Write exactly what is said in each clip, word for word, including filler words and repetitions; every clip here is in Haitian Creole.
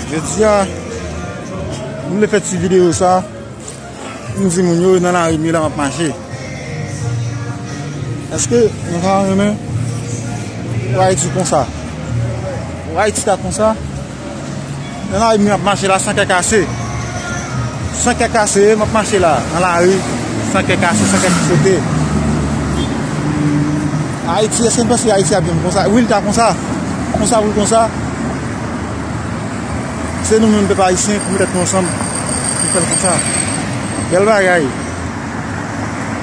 Jodi a, m vle fè ti videyo sa, m di moun yo nan lari m ye la m ap mache. Èske nou ta renmen pou Ayiti konsa? Pou Ayiti ta konsa? Nan lari m ap mache la san kè kase. San kè kase, m ap mache la, nan lari, san kè kase, san kè sote. Ayiti, èske n panse Ayiti ap byen konsa? Wi, l ta konsa. Konsa pou l konsa. Se nou menm pèp ayisyen ki met tèt nou ansanm pou fè l konsa. Bèl bagay.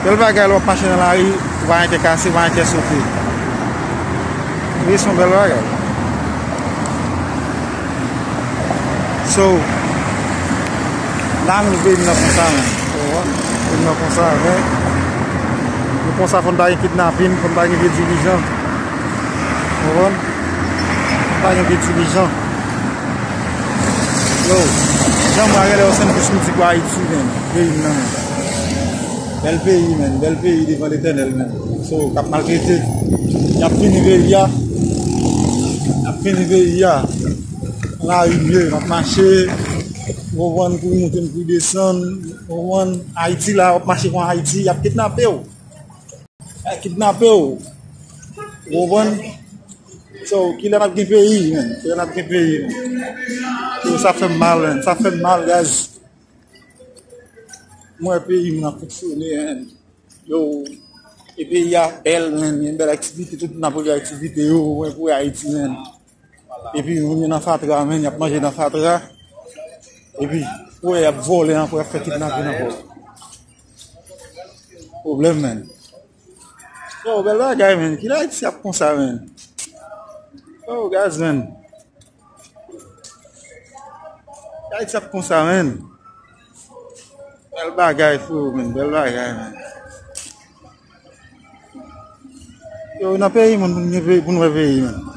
Bèl bagay lè w ap mache nan lari, ou pa gen kè kase, ou pa gen kè sote. Wi, se yon bèl bagay. So, la nou vle vin nan konsa, men. Ou wè? Vin nan konsa, men. Nou konsa, fò n pa gen kidnapin, fò n pa gen vye dirijan. Ou konprann? Fò n pa gen vye dirijan. Yo, jan mwen genlè yo sann plis m di pou Ayiti, men. Peyi m nan, men. Bèl peyi, men. Bèl peyi devan Letènèl, men. So, k ap maltrete. Y ap fini peyi a. Y ap fini peyi a. Nan lari m ye, m ap mache. Ou konprann, kouri moute m kouri desann. Ou konprann, Ayiti la, w ap mache kon Ayiti, y ap kidnape w. Y ap kidnape w. Ou konprann? So, kilè n ap gen peyi, men? Kilè n ap gen peyi, men? Yo, sa fè m mal, men. Sa fè m mal, guys. Mwen, peyi m ap fonksyone, men. Yo, e peyi a bèl, men. Gen bèl aktivite, tout moun ap regle aktivite yo, mwen, pou Ayiti, men. Epi, moun yo nan fatra, men, y ap manje nan fatra. Epi, pou y ap vòlè ankò, y ap fè kidnapin ankò. Pwoblèm, men. Yo, bèl bagay, men. Kilè Ayiti ap konsa, men? Yo, guys, men. Ayiti ap konsa, men. Bèl bagay, frè, men. Bèl bagay, men. Yo, nan peyi moun, pou n gen peyi, pou n wè peyi, men.